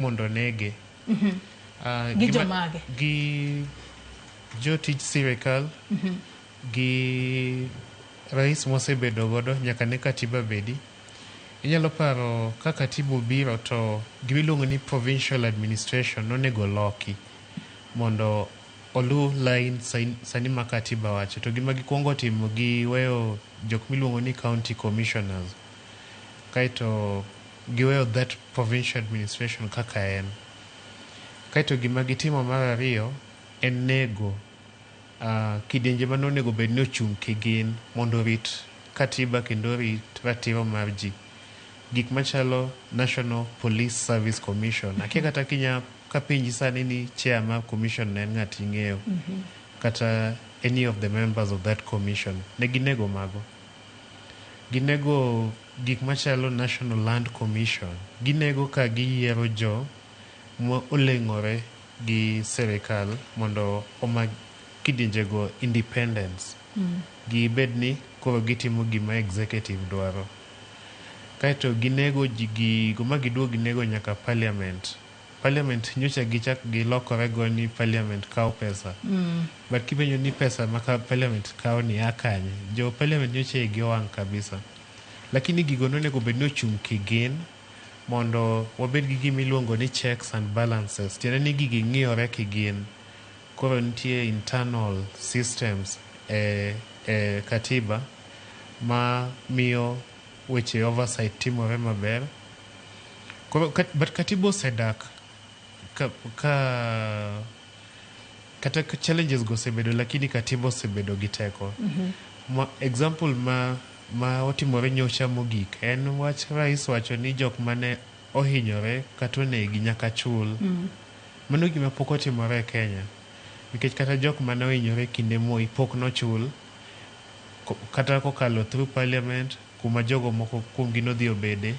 Mondo onege. Gi jomage? Gi jotij sirikal, gi rais mwasebedo godo nyaka ne katiba bedi. Inyalo paro ka katiba obiro to gimiluongo ni provincial administration nonego loki mondo olu line sani ma katiba wacho. To gima gikwongo timo, giweyo jok miluongo ni county commissioners. Kaeto giweyo that provincial administration kaka en. Kaeto gima gitimo mar ariyo en nego kidienje mane onego bed ni ochung' kigin mondo orit katiba kendo orit ratiro mar ji. Gik machalo National Police Service Commission. Akia kata kinya kapenji sani ni chair mar commission ne en ng'at ing'eyo. Kata any of the members of that commission. Ne ginego mago. Ginego gik machalo National Land Commission. Ginego ka giyiero jo ma oleng'ore gi sirikal mondo oma kidienjego independence. Gibed ni koro gitimo gima executive dwaro. Kaeto ginego gigo ma giduogo ginego nyaka parliament. Parliament nyocha gichak gilokore go ni parliament kawo pesa. But kipenjo ni pesa ma parliament kawo ni a kanye? Jo parliament nyocha igi owang' kabisa. Lakini gigo nonego bed ni ochung' kigin mondo wabed gi gima iluongo ni checks and balances. Tiende ni gigi ng'iyore kigin. Koro nitie internal systems e katiba ma miyo weche oversight timore maber. Koro, but katiba osedak ka kata challenges go osebedo, lakini katiba osebedo gi teko. Example ma otimore nyocha mogik en wach rais wacho ni jok mane ohinyore kata onegi nyaka chul. Mano gima pok otimore e Kenya. Nikech kata jok mane ohinyore kinde Moi pok nochul kata kokalo through parliament kuma jogo moko kuomgi nodhi obede,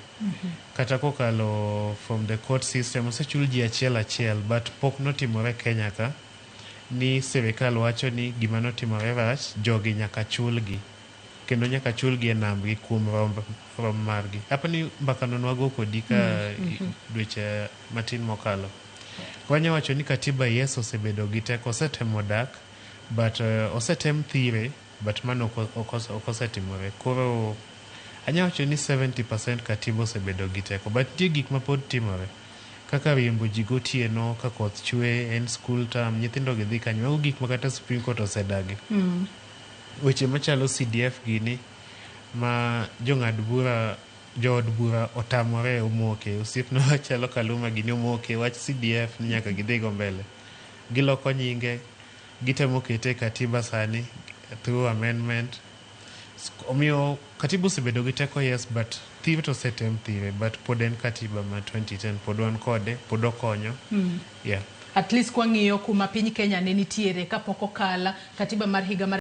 kata kokalo from the court system osechul ji achiel achiel, but pok notimore Kenya ka ni sirikal wacho ni gima notimore rach, jogi nyaka chulgi kendo nyaka chulgi e nambgi kuom rom margi. Apani mbakano nwago kodi ka dweche matin mokalo. Wanya wacho ni katiba, yes, osebedo gi teko, osetemo dak, but osetem thire, but mano ok osetimore. Koro anya wacho ni 70% katiba osebedo gi teko, but nitie gik ma pod timore kaka riembo ji gotieno ka koth chwe, en school term, nyithindo gi dhi kanye. Mago gik ma kata Supreme Court osedagi. Weche machalo CDF gini ma jong'ad bura, jood bura otamore omoke. Osiepna machalo Kaluma gini omoke wach CDF ni nyaka gidhigo mbele. Giloko nyinge, gitemo kete e katiba sani through amendment. Omiyo katiba osebedo gi teko, yes, but thir to osetem thire, but pod en katiba ma 2010, pod wan kode, pod okonyo. Yeah. At least kwang'iyo kuma piny Kenya ne nitiere kapok okal katiba mar higa mar